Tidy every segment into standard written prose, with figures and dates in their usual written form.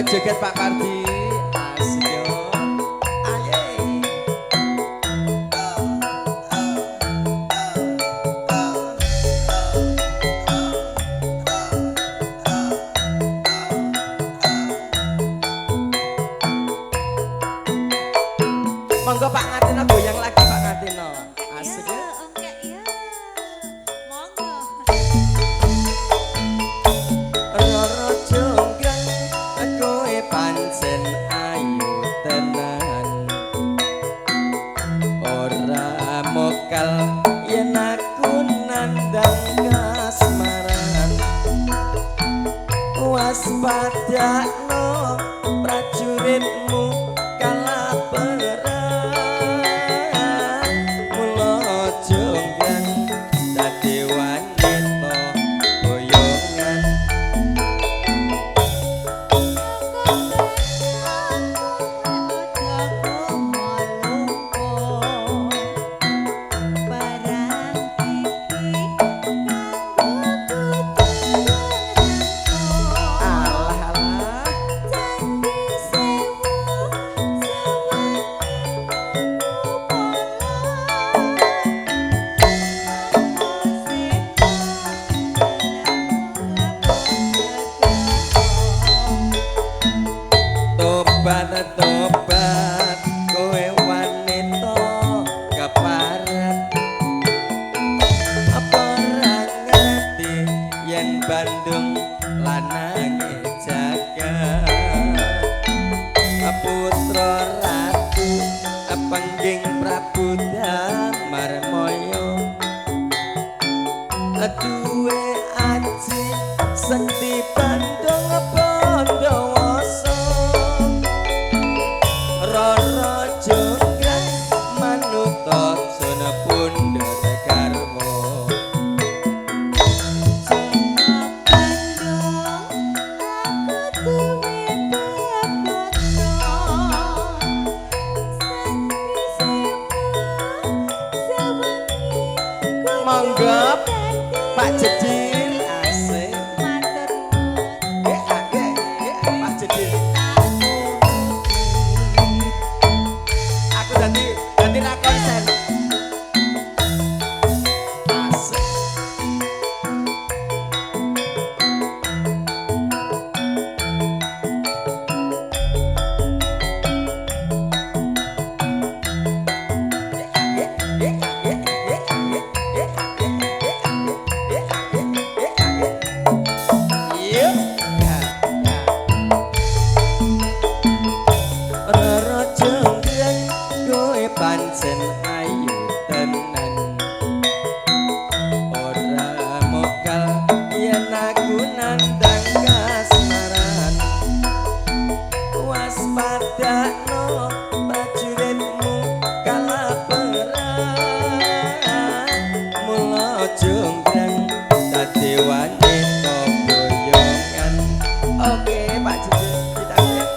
Joget Pak Pardi. Asik yo. Aye. Monggo Pak Ngatino goyang lagi Pak Ngatino. Asik ya. Oke ya. Monggo. Roro jonggrang kowe pancen ayu tenan. Ora mokal yen aku nandang kasmaran. Waspadakno prajuritmu kalah perang. Mula jonggrang dadi wanita boyongan. Alah alah. Tobat tobat kowe wanita keparat. Apa ora ngerti yen Bandung lanange jagat. Putra ratu pengging Prabu Damarmaya. Duwe aji sekti Bandung Bondowoso. Roro jonggrang manuta sun pundhut karma. Monggo Pak Jedir asik. Pak Jedir. Aku dadi ra konsen. Asik. Roro jonggrang kowe pancen ayu tenan. Ora mokal yen aku nandang kasmaran. Waspadakno prajuritmu kalah perang. Mula jonggrang dadi wanita boyongan. Oke Pak Jejer kita lihat.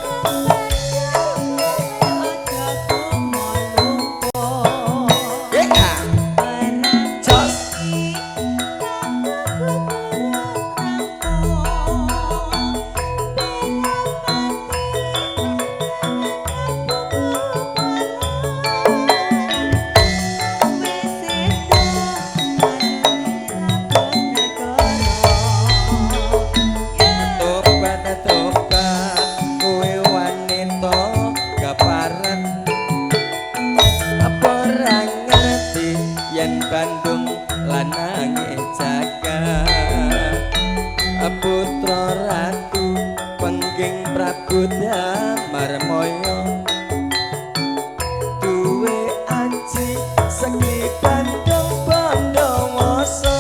Yeah. Jos. Tobat tobat kowe wanita keparat. Apa ora ngerti yen Bandung lanange jagat. Putra ratu pengging Prabu Damarmaya. Duwe aji sekti Bandung Bondowoso.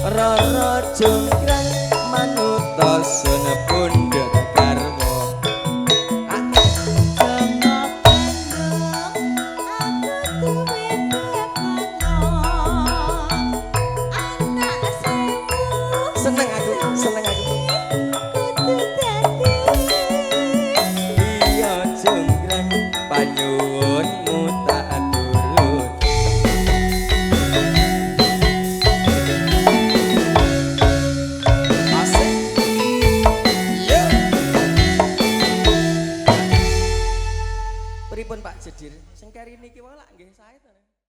Roro jonggrang manuta sun pundhut karma. Seneng aku, seneng aku. Iya jonggrang panyuwunmu tak turut. Asik. Yeah. Pripun, Pak Jedir? Sing keri niki wae lak nggih sae to.